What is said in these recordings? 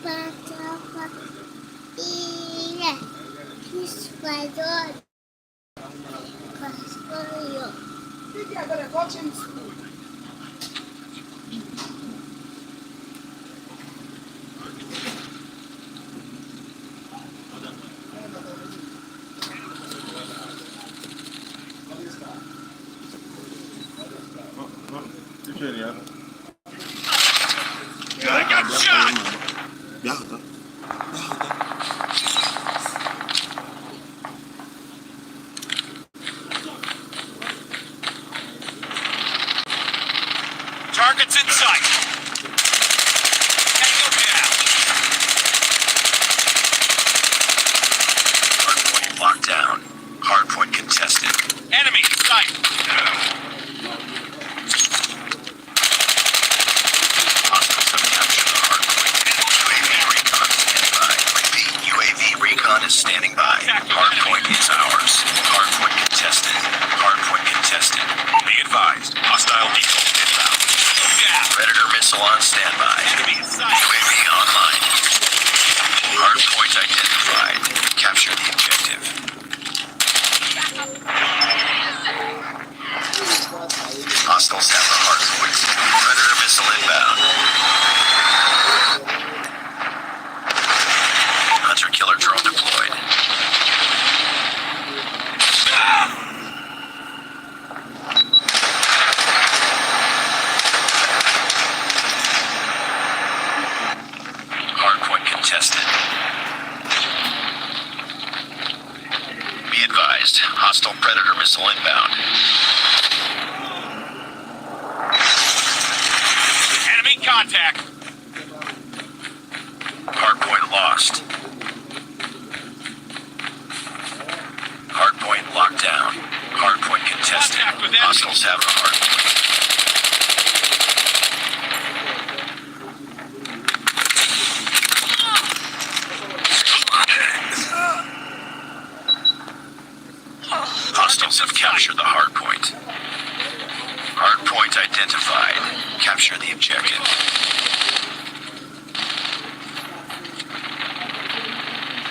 Papa, Ile, Kiswahili, Kiswahili. Ifere ya. I got shot! Bịa hụta. Bịa hụta. Targets in sight. Tango down. Hardpoint locked down. Hardpoint contested. Enemy in sight. Hostiles have captured the hardpoint. UAV recon standing by. Repeat, UAV recon is standing by. Hardpoint is ours. Hardpoint contested. Hardpoint contested. Be advised, hostile vehicle inbound. Down. Predator missile on standby. Enemy in sight. UAV online. Hardpoint identified. Capture the objective. Hostiles have the hardpoint. Predator missile inbound. Hunter killer drone deployed. Hardpoint contested. Be advised, hostile predator missile inbound. Enemy contact. Hardpoint lost. Hardpoint locked down. Hardpoint contested. Contact with enemy. Hostiles have the hardpoint. Hostiles have captured the hardpoint. Hardpoint identified. Capture the objective.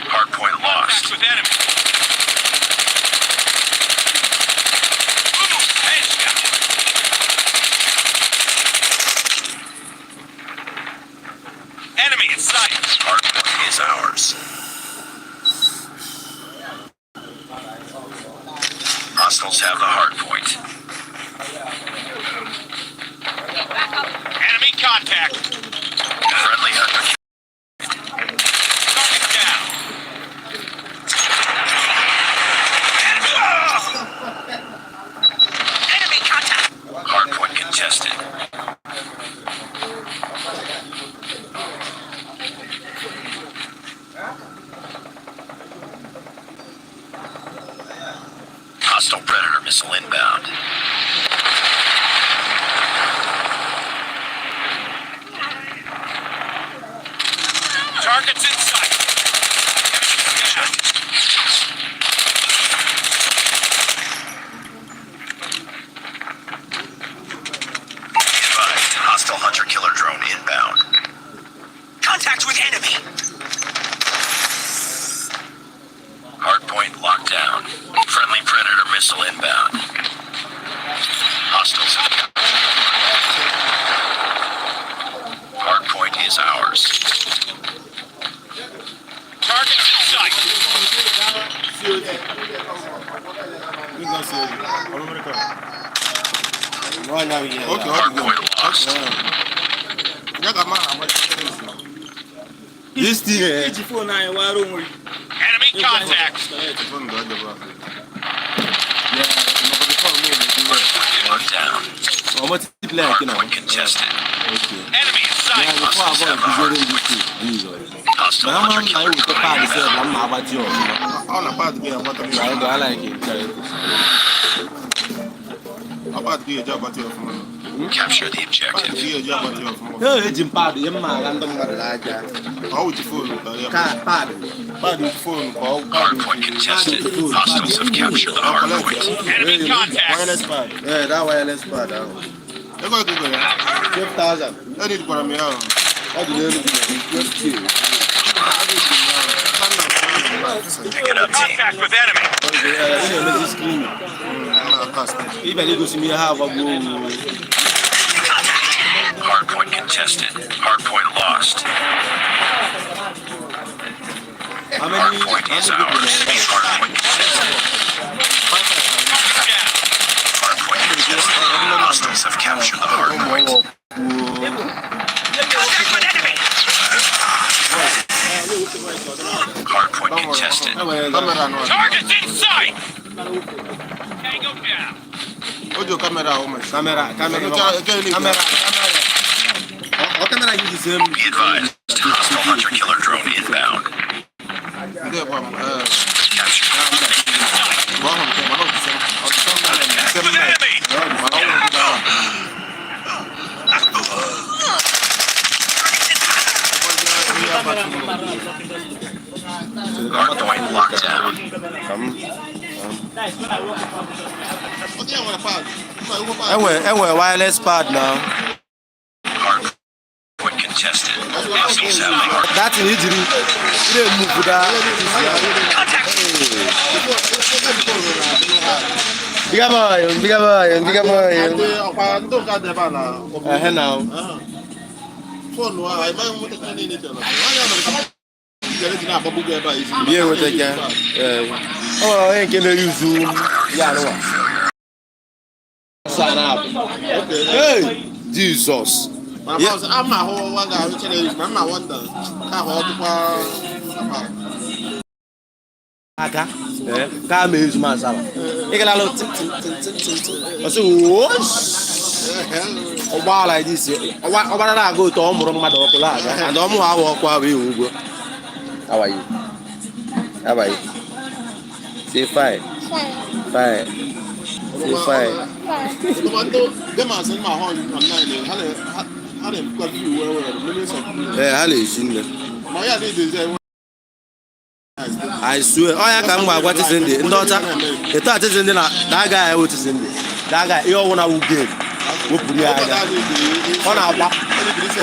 Hardpoint Contact lost. with enemy. Boom! Headshot. Enemy in sight. Hardpoint is ours. Hostiles have the hardpoint. Enemy contact. Friendly hunter. Target down. Enemy contact. Hardpoint contested. Hostile Predator missile inbound. Targets in sight. Be advised, hostile hunter killer drone inbound. Contact with enemy. Hardpoint locked down. Friendly Predator missile inbound. Hostiles have captured the hardpoint. Hardpoint is ours. Targets in sight. COD. Bring us COD. America. Okay, ọ dị Hardpoint lost. Ya ka ma na-agba. This thing, eh? Iji phone anyị wara onwe gị. Enemy contact. Phone ga adịba. Locked down. Ọmọ tí player kí náà. Hardpoint contested. Okay. Enemy in sight. Yeah, before I bought kụziere m this thing. Hostile Mana ama hunter m na killer eweta drone paadị sef inbound. na mma agbatị ọfụma. Ọ na pad gị agbata Na ego I like it. Ọ pad gị eji agbata ya ọfụma. Capture the Pad objective. gị eji agbata ya ọfụma. Ee, eji m paadị ihe mma agha ndị mmadụ n'aja. Ọ wụ ji phone ka ya. Ka paadị. Pad ji phone ka ọ pad Hardpoint ji contested. Hostiles have captured the hardpoint. Enemy contact. Wireless pad. Ee, that wireless pad ahụ. Ego ego ya. 12,000. Edit gwara m ya ahụ. Ọ dị n'elu gị na 12K. Pick it up, team. Contact with enemy. Ị na-emezi screen. Ị bịara igosi m ihe ha agbagbuo m. Hardpoint contested. Hardpoint lost. How many Hardpoint how is many people ours. na-eme? Hardpoint contested. Down. Hardpoint contested. Hostiles have captured the hardpoint. Contact with enemy. Hardpoint contested. Kamera nọ. Targets in sight. Tango down. O ji kamera ahụ mesi. Kamera, kamera, Kamera, kamera. Ọ kamera gị ji see m. Be advised. Hostile hunter killer drone inbound. Ndị ekwe m, ee, Capture. mgbe ọ hụrụ nke, mana ọ dị ọ dị same With night. enemy. Mana ọ nwụrụ ahụ. Ihe abatị m. Hardpoint locked down. Ka m. Ọ dị ya nwere pad. Mba, ụgwọ pad. Enwe wireless pad na. Hardpoint contested. Hostiles have the hard. That thing ijiri ị na-emove da. Bigger boy, bigger boy, bigger boy. Ndị ọkwa ndị ụka dị ebe a na Ehe na. Foonu ahụ, ị maghị nweta ihe niile chọrọ. Nwaanyị a nọrọ ka ji na-agbagbu gị ebe a isi. Bie nweta ka. Ee. Ọ nwere onye nke na-eyuzu ya anụwa. Sa na abụ. Hey! Jesus. Mana maazị, ama ahụ nwa ga-ahụ chere ezi, ma mma wonder ka ahụ ọ dịkwa Aka. Ee. Ka ma ezu m asala. Ị gara alụ tin tin tin tin tin tin. Ọ sị woo. Ụgbọala dị isi. Ọgbara na-aga otu ọ mụrụ mmadụ ọkụ na-aga. And ọ mụ ha awa ọkụ ahụ iwu ugwo. How are you? How are you? Say fine. Fine. Fine. Say fine. Fine. Ọtụtụ ndị gamers ma ahụ online, ha na-ekwukwa view well well, millions of views. Ee, ha na-esi nne. Ma ya na-edozi enwe. I swear, ọ ya ka m ga-agwa Chizindi, ndị ọcha, etu a Chizindi na that guy ewu Chizindi, that guy, ihe ọwụna wu game, wepụrụ ya anya. Ọ na-agba.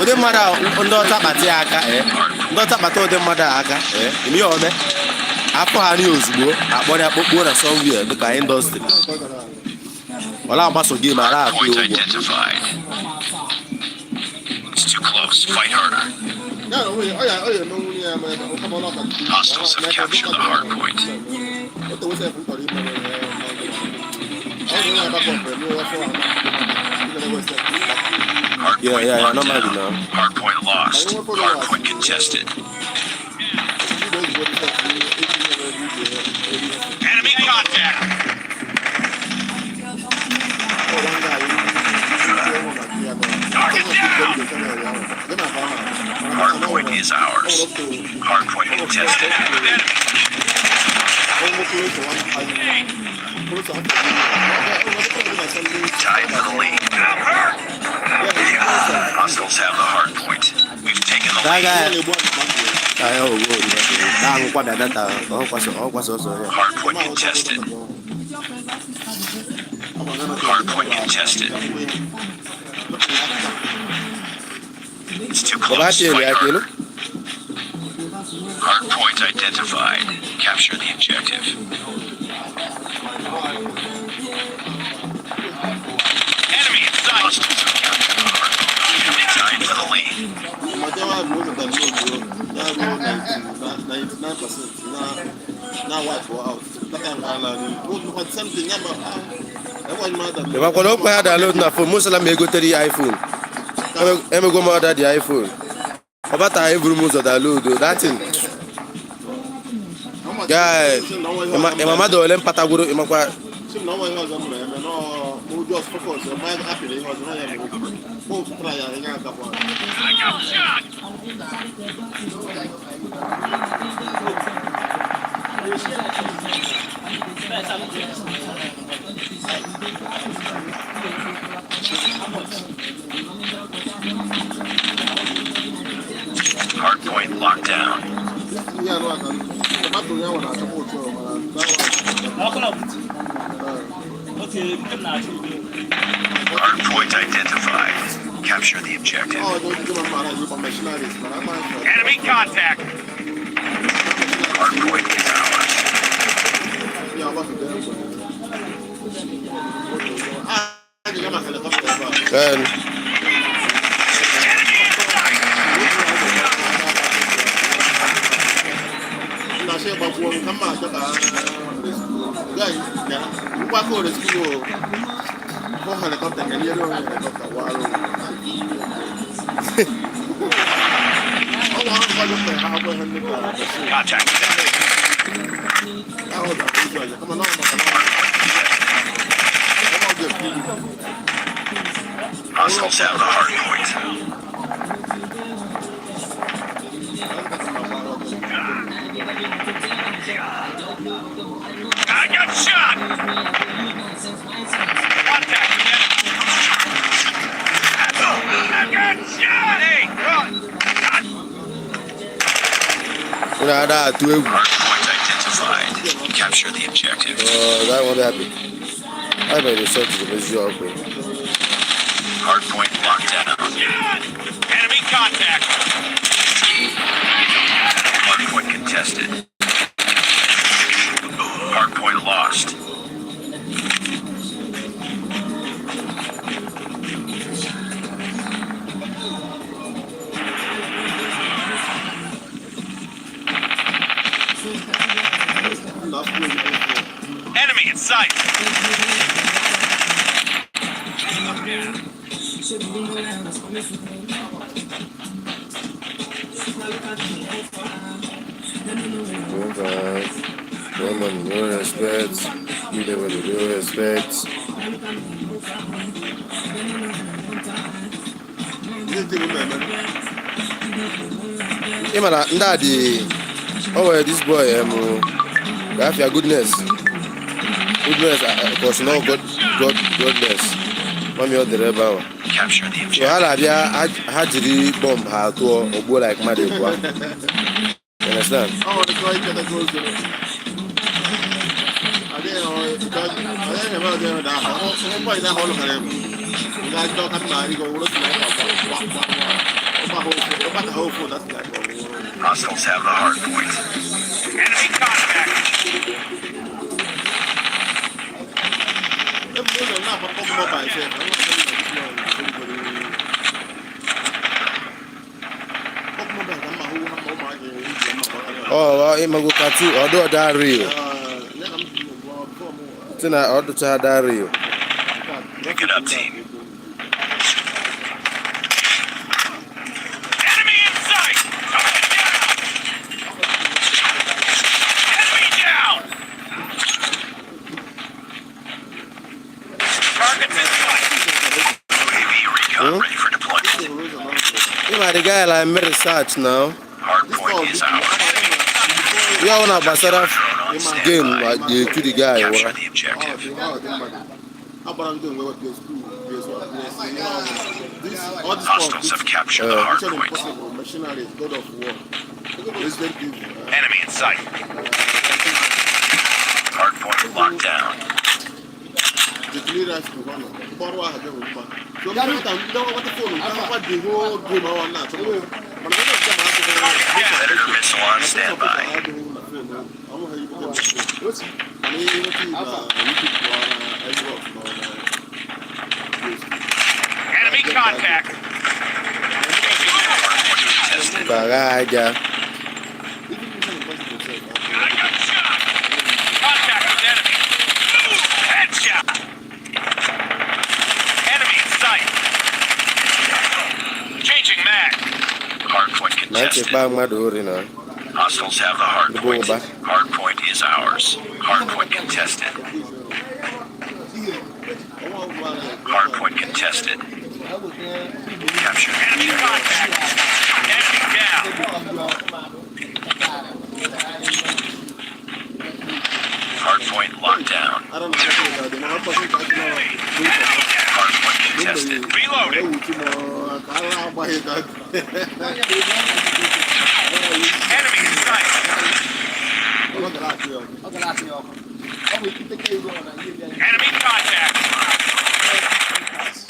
Ụdị mmadụ a ndị ọcha kpata ya aka, ee, ndị ọcha kpata ụdị mmadụ a aka, ee, ime ya ome, afọ ha n'ihi ozugbo, akpọrọ ya kpokpuo na somewhere dịka indọstrị. Ọ na-agbaso game, a na-akwụ Hardpoint ya ụgwọ. identified. It's too close. Fight harder. Ya na onwe ya, ọ ya ọ ya eme nwunye ya mere ka ọ na ọka. Hostiles have captured the hardpoint. O tewe sef m chọrọ ime ya, ọ bụ onye agbakọ mgbe m nwe afọ anọ. Hardpoint Yeah, locked normally down. now. Hardpoint lost. Hardpoint contested. Enemy contact. Hardpoint is ours. Hardpoint contested. With enemy. Tied for the lead. Hostiles have the hardpoint. We've taken the That lead. guy, ah, ya ogwo, na-aṅụkwa bịa data, ọ kwasị ọsọ ya. Hardpoint contested. Hardpoint contested. It's too Baba close. tinyere Fight ya aka elu. harder. Hardpoint identified. Capture the objective. Enemy in sight. Hostiles have captured the hardpoint. Tied for the lead. Ịmakwana okwe ha download na phone, mụ sịla ma egotere ya iPhone. Emego m ọda dị iPhone. Ọ bata eburu m ụzọ download that thing. Guy, ịma mmadụ ole mpatagworo ịmakwa I got shot. Hardpoint locked down. Hardpoint identified. Capture the objective. Ọ dị ojiji ma mara ịgba machineries mana amaghị ka ọ dị. Enemy contact. Hardpoint is ours. Ya agbafete egbe. Ah, a ga-aga ma helicopter ebe a. Ee, Enemy in sight. Na ṣe gbagbuo nka mma achọ ka guy ya nkwakọ rescue o kpọ helicopter ka nyere onwe helicopter wara onwe ọ bụ ahụ nkwado mgbe ha akwụkwọ ihe nnukwu a kwesịrị Contact with enemy. ahụ ga-abụ izu ọzọ kama na ọ maka na ọ ga-ekwu. Hostiles have the hardpoint. I got shot. Contact with enemy. I got shot. Hey, run. Ị na-ada atụ egwu. Hardpoint identified. Capture the objective. That one happy. I mere research eziokwu. Hardpoint locked down. Enemy contact. Hardpoint contested. Hardpoint lost. Enemy in sight. No vibe, no money, no respect. You never no respect. Ihe ndị m na-eme. Ị ma na ndị a dị o nwere this boy Gafia Goodness. Goodness, because no God, God, godness. Mami ọ dịrị ebe ahụ. Capture the So objective. ha na-abịa ha jiri bọmbụ ha tụọ ogbuo like mmadụ abụọ. You understand? Ọ nwere ike icheta gị ozo. Adịghị adịghị eme ọdị ọdị ahụ. Ọ mbọ ahụ ọ lụkara egwu. Ga-achọ ka nna anyị ga-wụrụ sniper gba gba gba gba ha ofu ịgbata ha ofu na sniper wụrụ. Hostiles have the hardpoint. Enemy contact. Ebe ụlọ na-agbakọ mobile sef. Ọ nwere ike na this one is very very Pop mobile ka mma hụ ha ma ụmụaka eji mma gbakọrọ. Ọ ịmago katu ọdụ ọda real. Ya ka m ji gwa before mụ. Si na ọ dụcha da real. Pick it up, team. Enemy in sight. Target down. Enemy down. Targets in sight. UAV recon ready for deployment. Ịma the guy like me research now. Hardpoint is ours. Ihe ọ na gbasara Drone on game standby. ga-echu the guy Capture ụra. the objective. Agbara ndị onwe PS2, PS1, PS3, ihe ọbụla. This, all this Hostiles have captured the Mission hardpoint. Impossible, Machinery, God of War, Resident Evil. Enemy in sight. Hardpoint locked down. The clearance to one. Mkpọrọ aha gị bụ mma. So ndị ka ndị ọgbata phone nke akwụkwọ the whole game ọwa na-achọ. Mana onye nke ma atụghị Predator missile on standby. Mana ihe nweta na YouTube ma ọ na Xbox ma ọ na PS2. Enemy contact. Hardpoint contested. Gbagha aja. Even Mission Impossible sef, I got shot. Contact with enemy. Headshot. Enemy in sight. Changing mag. Hardpoint Na contested. nchekwa mmadụ ori na. Hostiles have the hardpoint. Boba. Hardpoint is ours. Hardpoint contested. Ọnwa ọgwụ a na- Hardpoint contested. Capture the Enemy objective. contact. Enemy down. Hardpoint locked down. I don't know how to do that. Hardpoint contested. Reloading. Enemy in sight. Enemy contact.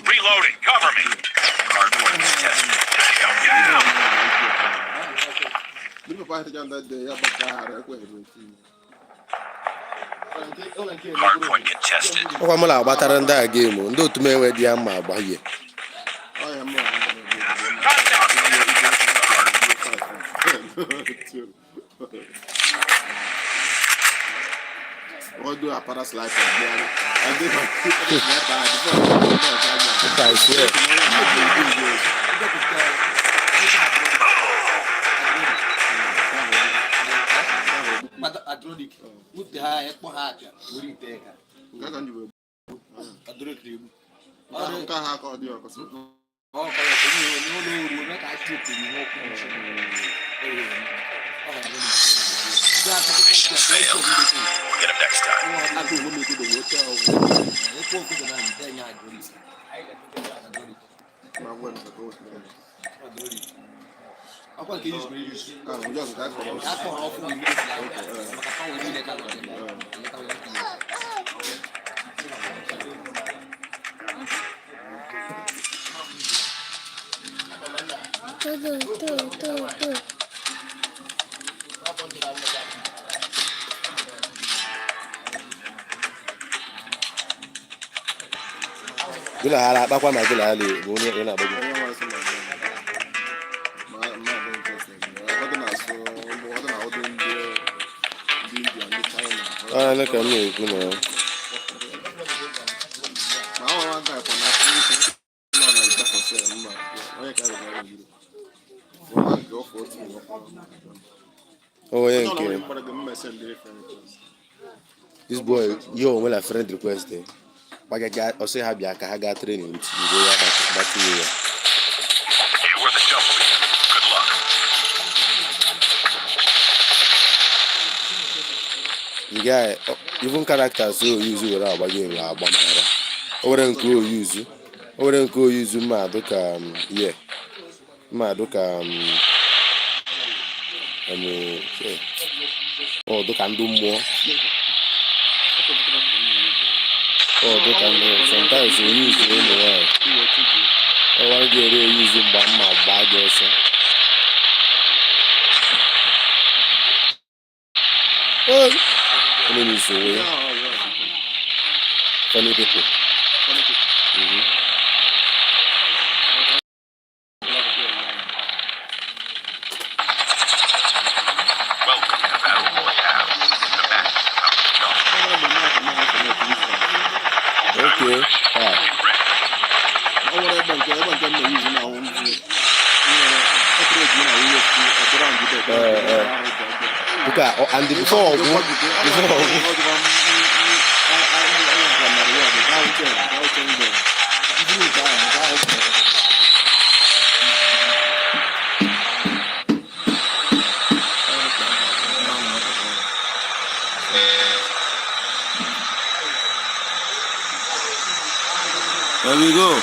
Reloading. Cover me. Hardpoint Hardpoint contested. Ọkwa mụ na-agbatara ndị a game ndị otu m enwe dị ya mma agbahie. Contact. Capture the hardpoint. What do a para sniper? I did sniper. I swear. Adronic. Wute ha ekpọ ha aja were ite ha. Adronic na-egbu. Nke ahụ aka ọ dị ọkọsị. Ọ kọrọ ka onye n'ụlọ oru eme ka achị okpuru ihe ọkụ nchi. Ọ ga-adronic. Mission failed. We'll get them next time. Ekwu okwu dị na nte nye adronic. Adronic. Adronic. Ọkwa nke yuzuru eyuzu. Akpọrọ ọkụ mmiri maka pawa niile ka nọ eleta onye tinye. Two, two, two, two. Gị na ha na-akpakwa ma gị na ha na-bụ onye ị na-agba gị. Ọ na ka m na-ekwu na onye nke this boy ihe onwe na friend request eh. Gbagaga ọsị ha bịa ka ha gaa training with you ya batụrụ ya. You are the jump leader. Good luck. The guy, even characters o use were agba game agba mara. O nwere nke o use, o nwere nke o use mma adụ ka yeah. Mma adụ ka yeah. Ọ dụ ka ndị mmụọ. Ọ dụ ka ndị sometimes o use ụmụ nwanyị. Ọ nwa ga-ere eyuzu mgba mma gbaa gị ọsọ. Hey! Enemies onwe ya. Funny people. Mhm. Welcome to Battle Royale. The match is about to jump. Okay. Ah. Get ready. Nke a, and before ọgwụ, before ọgwụ. There we go.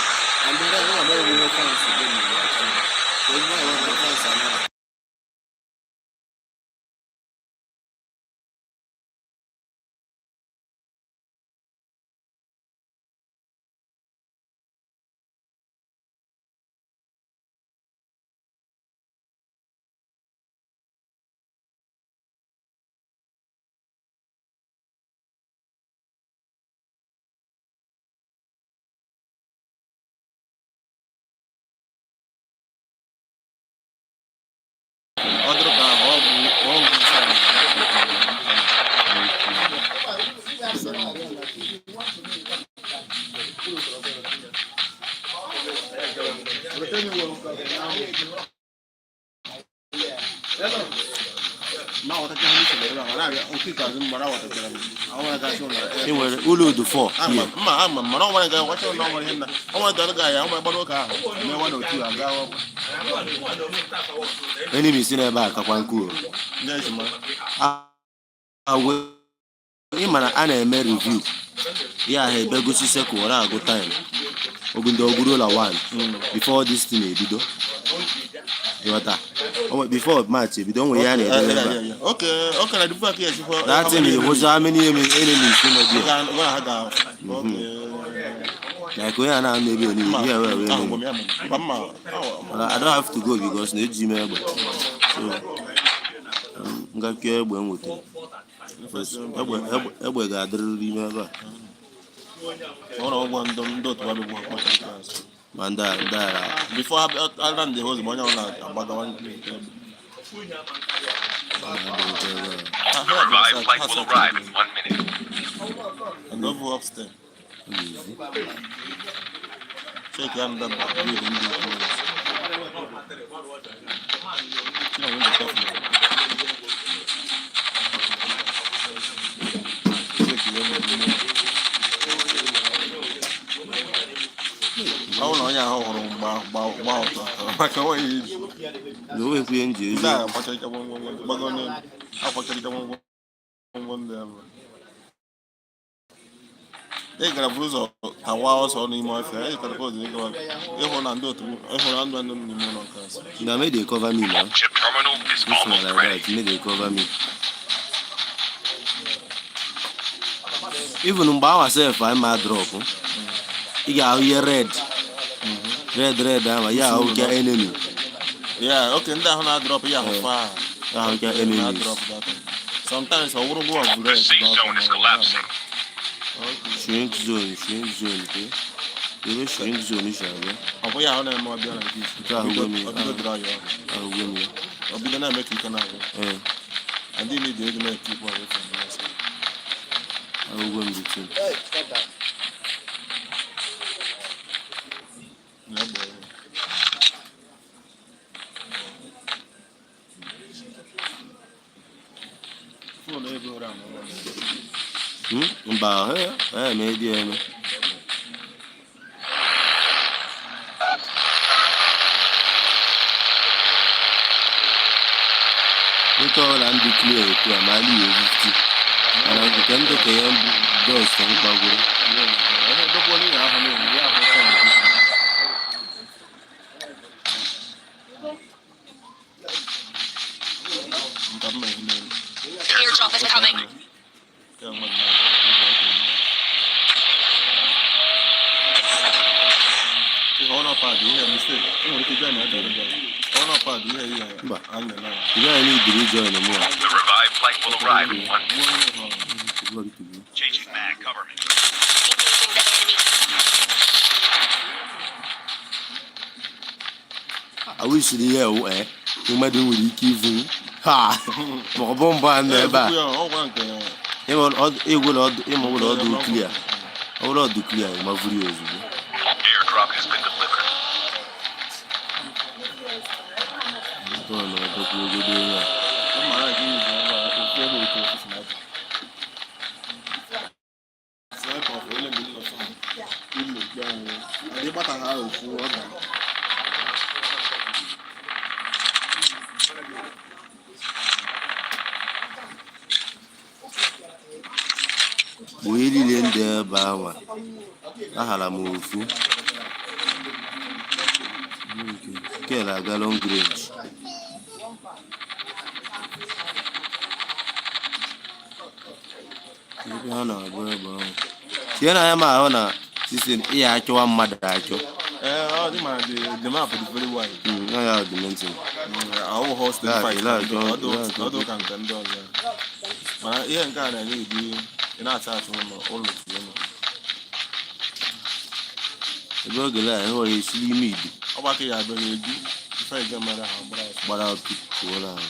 Ị nwere ụlọ udu 4 here. Mma ama mana ọ nwere ga wacha na ọ nwere ihe nna ọ nwere ga ga ya ọ nwere gbara oge ahụ mee nwa na otu a gaa ọgwụ. Enemy si n'ebe a kakwa nkụ o. Ndị ezi ma Agwa ị mara a na-eme review ya ha ebe gosi sekụl were agụ time ogunde oguruola 1 before this thing ebido, ịghọta. Before match ebido, o nwere ihe a na-edebe ebe a. Okay, okay, na dịbụ aka ya esikwa. That thing is how many enemies nọ there. Ga ha ga. Okay. Like onye a na-anọ ebe niile ihe wee wee Ahụ enemy. m ya mma mma. But I don't have to go because na eji m egbe. So Ngakọ egbe m nwetara. Egbe ga-adịrịrị ime ebe a. Ọ na ụgwọ ndị otu abịa bụ akpọcha class. Ma ndị a ndị a Before ha ndị ozugbo onye ọbụla agbagawa nke egbe. na-adịrịta ebe a. The revived flight will arrive in 1 minute. And go upstairs. Ọ ga-ezi. Check ya ndị building ndị close. Chinonwe ndị careful. Check ya ebe ndị. Ọ bụrụ na onye ahụ hụrụ gba ọtọ maka onweghị iji. Na o nwekwa ihe m ji Ndị ezi. a agbacharịcha gwongwo gbago n'elu agbacharịcha gwongwo ndị ahụ. Ị gara buru ụzọ tawa ọsọ n'ime ọfịa, ị gara ụzọ ịgawa ịhụ na ndị otu ịhụ na ndụ ndị n'ime ụlọ nke asị. Na may dey cover me na. Chip terminal is This one almost like ready. that, may dey cover me. Even mgbe awa sef anyị ma drop, ị ga-ahụ ihe red red red ahụ ya ahụ ka enemy. Yeah, okay, ndị ahụ na-adrọp ya ahụ faa. Ya ahụ ka enemies. Na-adrọp that one. Sometimes ọ wụrụ gụwa The red. safe zone is collapsing. Shrink zone, shrink zone ke ebe shrink zone si abịa. Ọ bụghị ahụ na-eme ọbịa na nke isi. Nke ahụ gwa m ya. Ọbido dry ya. Ahụgwo m ya. Ọbido na-eme ka ike na-agwụ. Ee. And ndị need ego na-eke ikwu away from the rest. Ahụgwo m the thing. Na-egbe egbe. Phone ebe ụra nọ. Hmm? Mba, ee, eme dị eme. Moto ọbụla ndị clear otu a ma a ihe 50, mana nke ndị ka ya mbụ dọst m gbagoro. Ihe dọkwa onye ahụ na-eme ya ahụ phone. Nka mma ihe n'elu. Airdrop is coming. Nke a nwa mmadụ. Ihe ọ nọpad ihe mistake. E nwere ike join ya dọrọ dọrọ. Ọ nọpad ihe Mba. anyị na Ị gaghị n'idiri join mụ a. The revived flight will arrive in 1 minute. Changing mag, cover me. Engaging the enemy. Awishiri ihe ewu ee mmadụ nwere ike ivu ha ma ọ bụ mbụ a nọ ebe a. Ọgwa nke Ịgwụla ọdụ ịma ụlọ ọdụ clear, ọ bụrụ ọdụ clear, ị mavuru ya ozugbo. Airdrop has been delivered. Nke ọ na ọdọkwa ogodo onye a. mara gị iji ebe a ofu ebe otu ofu sniper. Sniper of onye mmiri nọ fam. Ime gbe anyị. Adị gbata ha ofu ọ ga. Gbuo ihe niile ndị ebe ahụ ahara m ofu kel aga long range. Ebe ha na-agba egbe ahụ tinye na ya ma ahụ na system ịya achọwa mmadụ achọ. Ee, ọ dị ma the map dị very wide. Ọ ya dị mentin. Ahụ hostel Yeah, fight. yeah, yeah. Ọdụ ka nke ndị ọzọ. Mana ihe nke a na-enye ụdị ị na-achọ achọ ụlọ ụlọ tinye ụlọ. Ebe oge la ịhụ ya esi n'ime idu. Ọgbakọ ya abịa na-eju ife ije mara ha gbara ọsọ. Gbara ọtụ pụọ ahụ.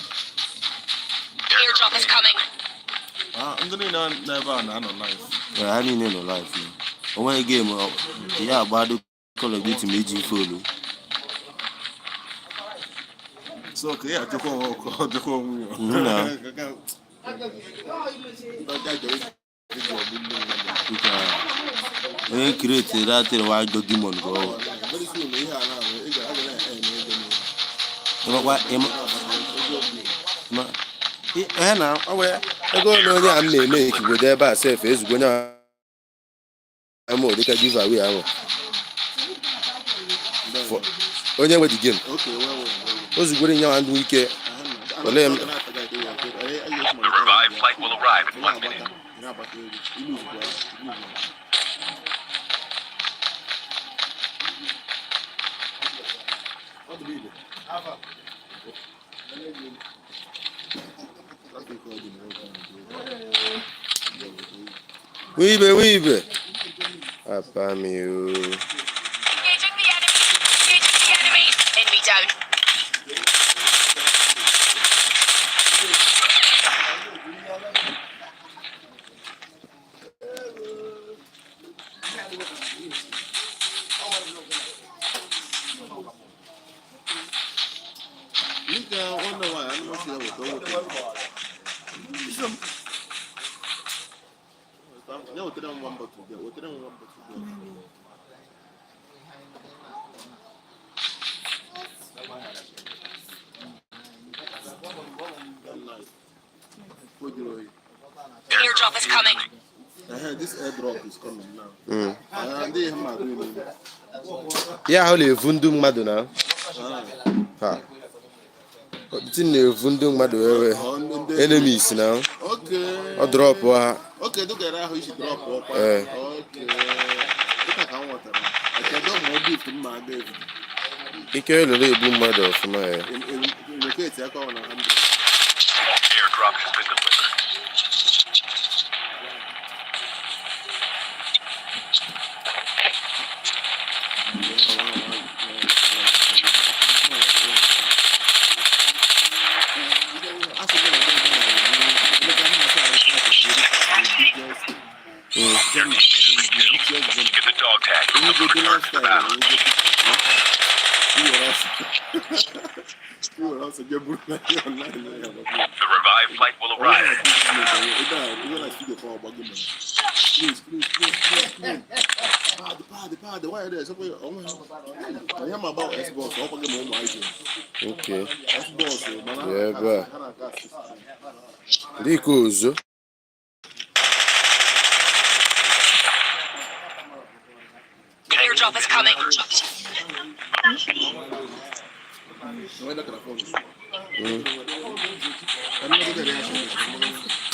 Airdrop is coming. Ah, ndị niile n'ebe a na-anọ live. Ee, ha niile nọ live ya. O nweghị game ya agbado Call of Duty ma iji fonu. So ka ya ajụkwa onwe ka ọ jụkwa onwe ya. Mhm, na. Ndị ọcha jere iji ọgbụ ndị mmadụ. Nke a, onye kireti datịrị wa ajọ demon ka ọ wụ. Very soon, ihe a na-ahụ, ị ga- a ga na-eme ego n'elu. Ịmakwa Eziokwu. ihe na ọ nwere ego ole onye a m na-eme ekigodo ebe a sef ezugbo onye ama dịka giveaway ahụ onye nwe the game. Okay, well, well, well. O zugoro nyanwa ndụ ike. Olee m- The revived flight will arrive in 1 minute. Nwibe nwibe. Apa mi o. Engaging the enemy. Engaging the enemy. Enemy down. Nke nwanne nwaanyị anụ masị ya weta weta. Ya wetara m one bottle bịa, wetara m one bottle bịa. O juru oyi. Airdrop is coming. Ehe, this airdrop is coming now. Ndị ihe mma agụ ime. Ya ahụ na-evu ndị mmadụ na. Ha. Ọtụtụ na-evu ndị mmadụ wewe. Ọ, ndị- Enemies na. Okay. Ọ drọpụ ha. Okay, dogara ahụ isi drop ọkwa. Eh. Okay. Dịka ka m ghọtara. Kedu ma ọ gift m ma aga evu. Ike lụrụ egbu mmadụ ọfụma ya. Relocate aka ọ na 100. Airdrop has been delivered. Get the dog tag. Return to the battle. The revived flight will arrive. Okay. Ya ebe a. Dịka ozo. Airdrop is coming.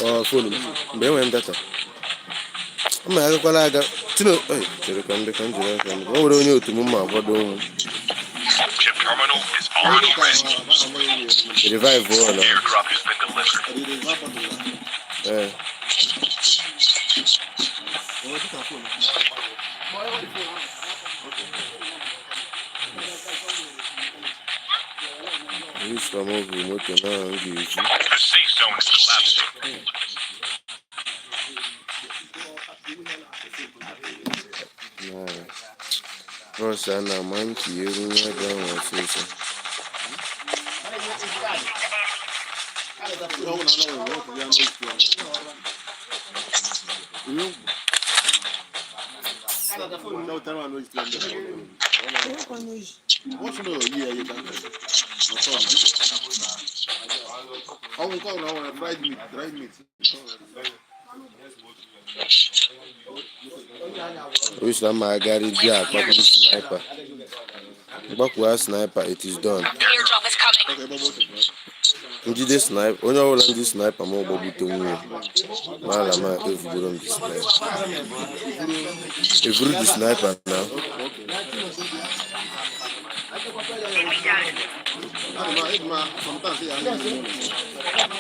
Ọ fonu m. Mgbe enwere m data. Mma agakwala aga. Tino, ei, chere ka m dị ka m jiri aka m. O nwere onye otu m ma akwado m. Chip terminal is already ready. Revive ọ na. Airdrop has been delivered. Ee. Wispa m bụ moto na m ga-eji. The safe zone is collapsing. Na bọs a na-ama nki eru nwa ebe ahụ ọsịsọ. Ọnwụ nke ọbụla nwere dried meat, dried meat. Wispa ma agari di akpakwu sniper. Mgbakwuo sniper, it is done. Airdrop is coming. Okay, ebe ọ bụ Njide sniper, onye ọbụla ndị sniper ma ọgbagbute nwunye. Ma ala ma evugoro m the sniper. Evuru the sniper na. The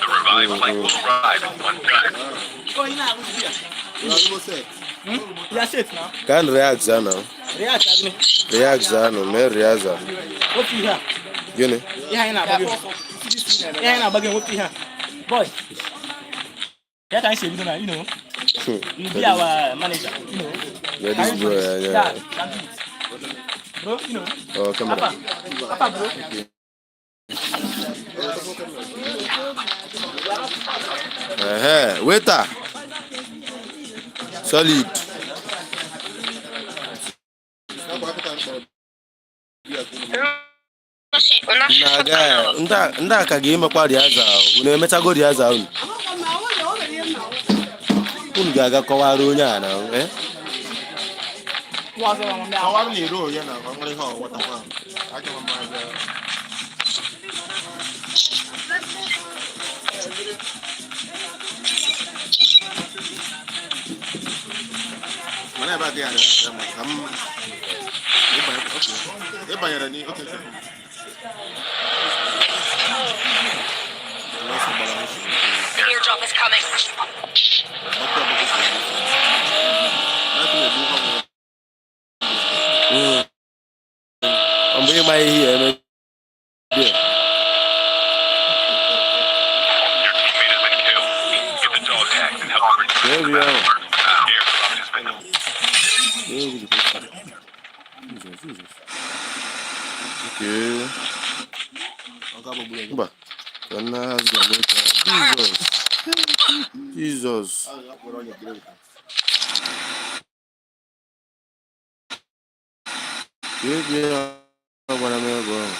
revived flight will arrive in 1 minute. Ya set na. Ka n react na. React agni. React anụ, mee react. Wepụ ihe a. Gịnị? Ihe anyị na-agba gị. Ihe anyị na-agba gị wepụ ihe a. Boy. Ya ka anyị si ebido na, you know. You be our manager, you know. Yeah, this boy, yeah. Yeah, can do it. Bro, you know. Oh, camera. Papa. Papa, bro. Ehe, waiter. Solid. Na-aga ndị a ka ga-emekwa riaza unu emechago riaza unu. Unu ga-aga kọwara onye a na eh? Ọwa m na-ere onye na nwere ihe ọghọtakwa. Achọrọ m aja. Mana ebe adịghị arịa ya ma ka m ịbanye okay. Ịbanyere ni okay. Okay. Airdrop is coming. Mgbe ịma ihe ya eme dị. Your teammate has been killed. Get the dog tags and help them return to There the we are. battle. Airdrop has been Jesus, Jesus. Okay. Mba. Ka nna hazi na nweta. Jesus. Jesus. Ka ebi ya gbara m ebe ahụ.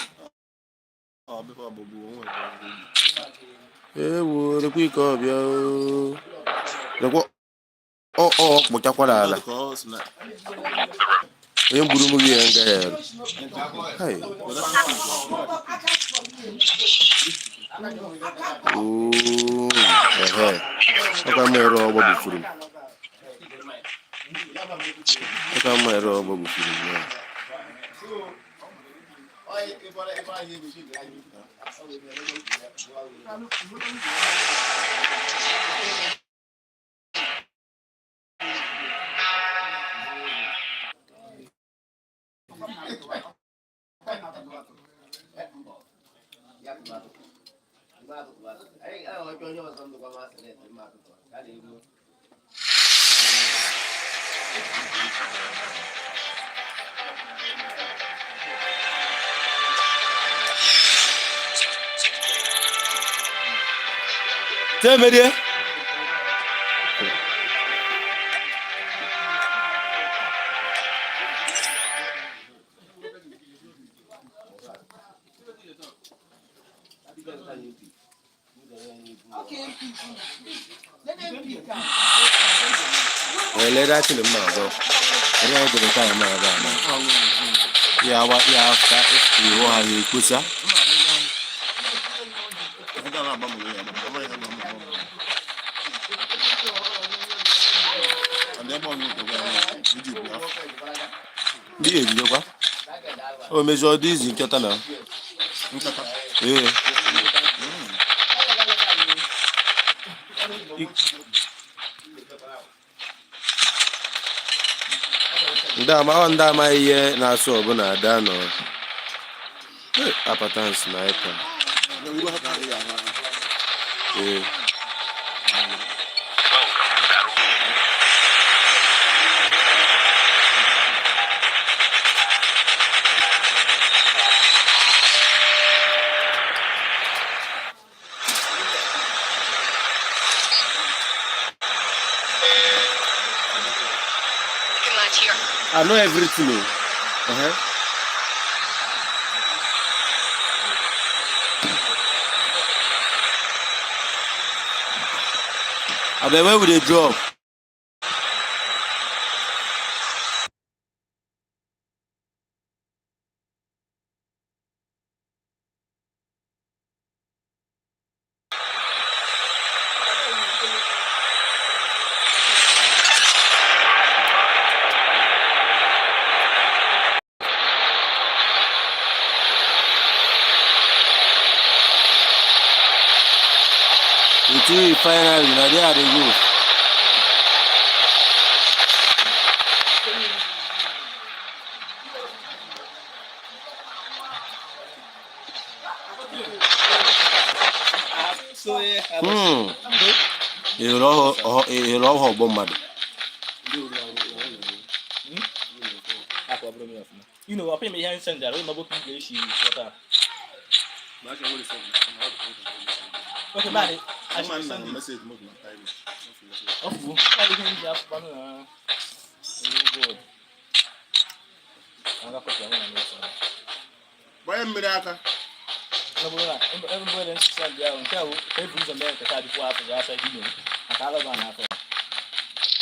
Ewo, lekwa ike ọbịa oo. Lekwa ọ kpụchakwara ala. Onye gburu m gị ya nga ya. Hai. Oo, ehe. Ọka mma ere ọgbọ bufuru m. Ọka mma ere ọgbọ bufuru m ya. Temerie. Elere achịlị mma ọzọ. Ere ya dere taịm a ebe a na. Ya wa ya afta iwu ha ya ekposa. Ndị ya ejidekwa. O mezi ọ dị izi nketa na. Ee. Ndị ama ọ ndị amaghị ihe na-asụ ọbụla ada nọ. Hey, apata sniper. Ee. Welcome to battle. We can land here. I know everything. Oh. Uh-huh. Abeg, where we dey drop? Until finally, na there I dey go. Hmm. Èrò ọhụụ ọgbọ mmadụ. You know, I pay me here in Sandra, we must be she water. Okay, man, I should send it. Off. Why you can just one oh God. I'm not going to Gbanye mmiri aka. Ebe mbụ nsisa ndị ahụ nke a bụ ebu ụzọ mee nke taa dịkwa afọ ya asa gị maka alọba na afọ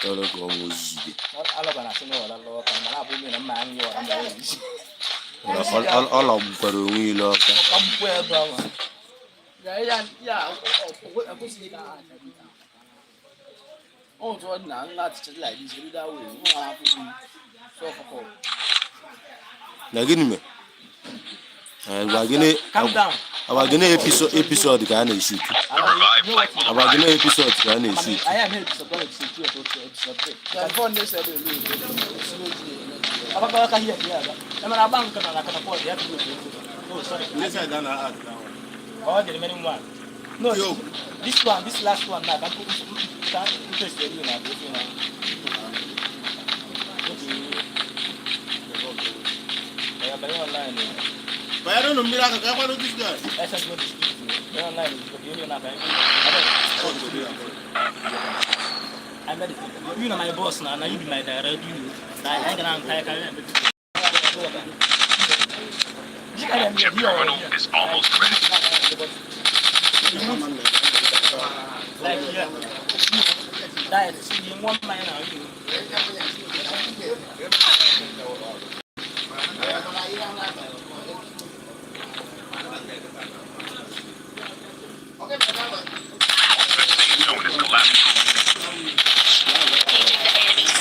Tọrọ ka ọnwụ ozugbo. alọba na asị na ọra lọọ ka mana abụ mmiri na mma anyị ọra mba ya isi Ọ lọgbukwara onwe ile ọka. ọka mkpụ ebe ahụ. Ya, ya, ya, ohun tí wọ́n ní láti ṣe like this rí dáwọ́ èyí wọ́n á fún mi sọ fọkọ. Na gịnị mere? Agwa gịnị Calm down. Agwa gị na episode ka a na-eshut. The revived flight will Agwa gị arrive na in 1 episode ka a na-eshut. Anyị eme episode 1, episode 2, episode 3. Agbakọ aka here here aga. Emere agba nke na catapult ya bụ otu. Oh, sorry. This side down and add now. Oh, the remaining one. No, Yo. this one, this last one now. Can put can put it you now, you now. Yeah, but online. But I don't know miracle. I want to this guy. SS go distribute. But online, you know now. I met it. You know my boss now. Now you be my director. You know. Now I can I can. Chip terminal is almost ready. Like yeah. That is you want man now. You. The safe zone is collapsing. Engaging the enemies.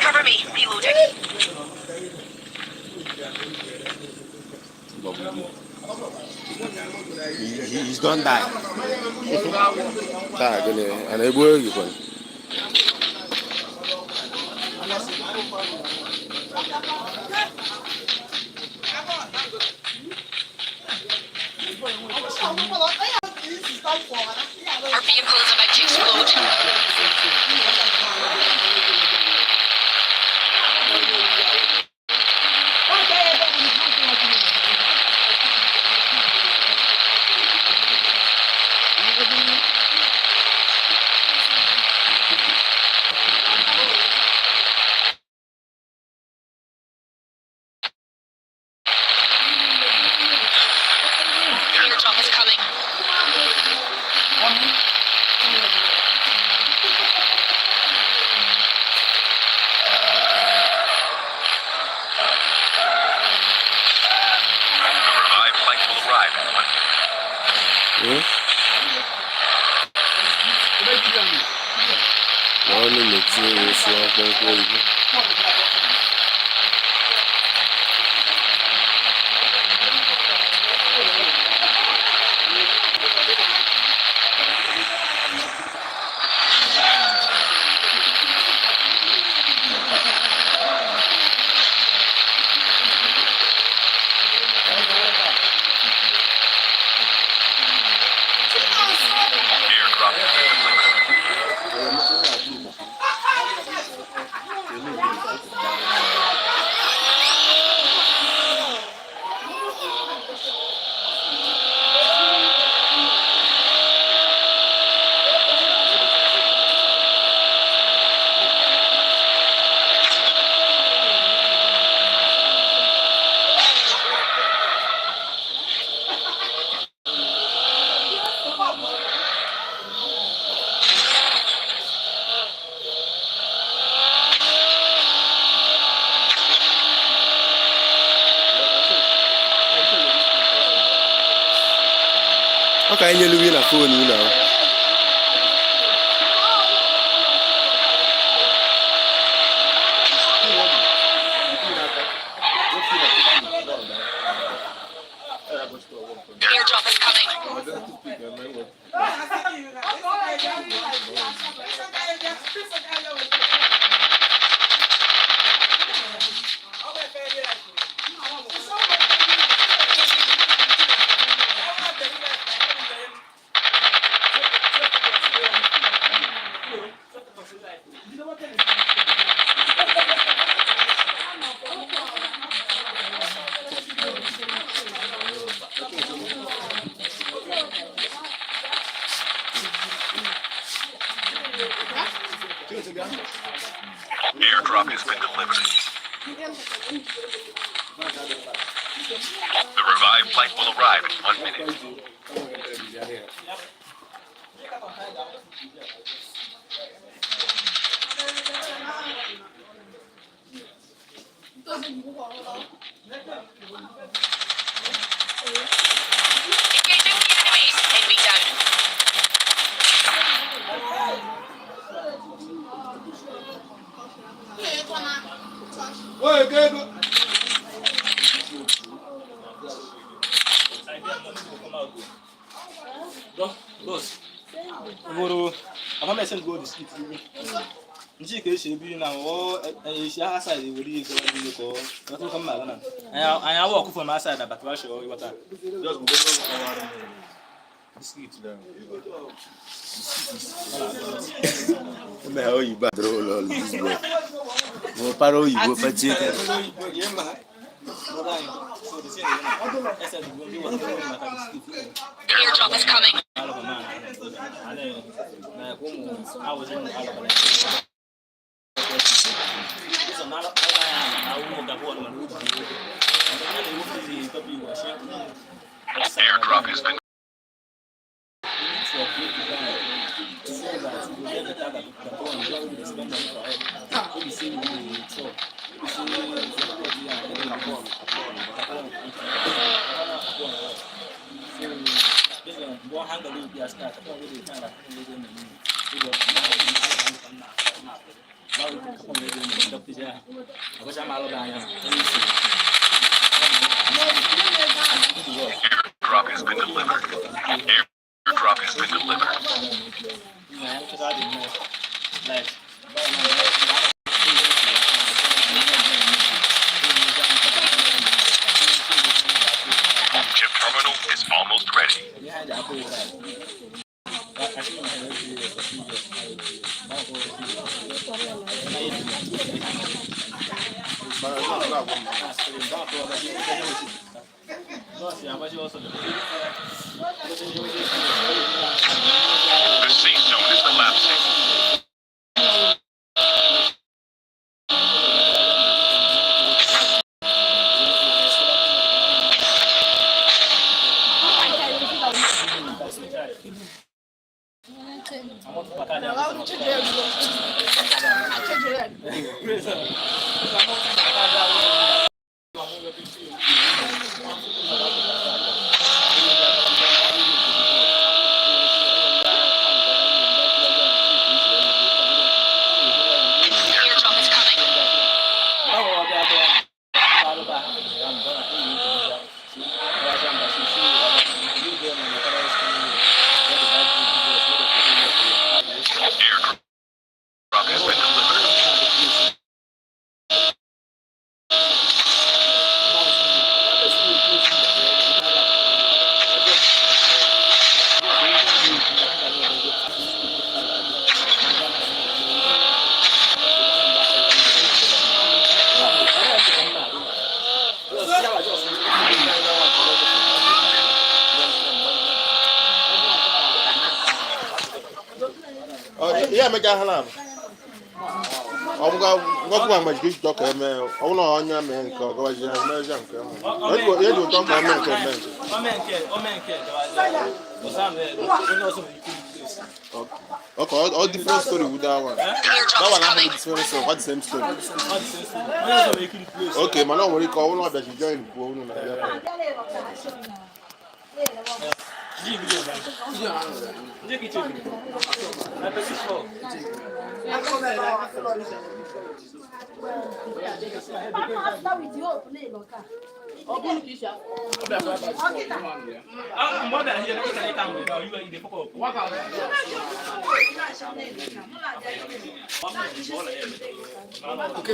Cover me. Reloading. He's gone die. Taa gịnị a na-egbu oge kwanụ? Our vehicle is about to explode. Airdrop is coming. The revived flight will arrive in 1 minute. Na ọnụ mechie ya esi mkpụmkpụ oyibo. Airdrop has been delivered. Ọ ka anyị nyelu gị na foonu unu ahụ. Airdrop is coming. Airdrop has been delivered. The revived flight will arrive in 1 minute. Engaging the enemies. Enemy down. Oi, Gego. Boss, bụrụ abamesen go the street iwu nchi ka esi ebiri na ọ esi aha side were ihe gawa n'ime ka ọ ghọta ka mma na anyị awụ ọkụ from outside abatụwa shọ ịghọta Just go go go biscuit. Eme ha oyibo adịrị ụlọ ọrụ this boy. Mo para oyibo pachie ka. The airdrop is coming. Airdrop has been Airdrop has been delivered. Airdrop has been delivered. Chip terminal is almost ready. The safe zone is collapsing. The airdrop is coming. Airdrop has been delivered. Ihe emeka ha na ọgwụgwa mgbe ji chọ ka eme ọ bụrụ na onye mee nke ọ gawaji ya mezie nke ihe dị ụtọ ka eme nke eme nke Okay, all different story with that one. The airdrop That is one coming. ahụ different story, what the same story. Okay, mana ọ nwere ike ọ bụrụ na ọ bịachi join kwuo unu na ya. Okay,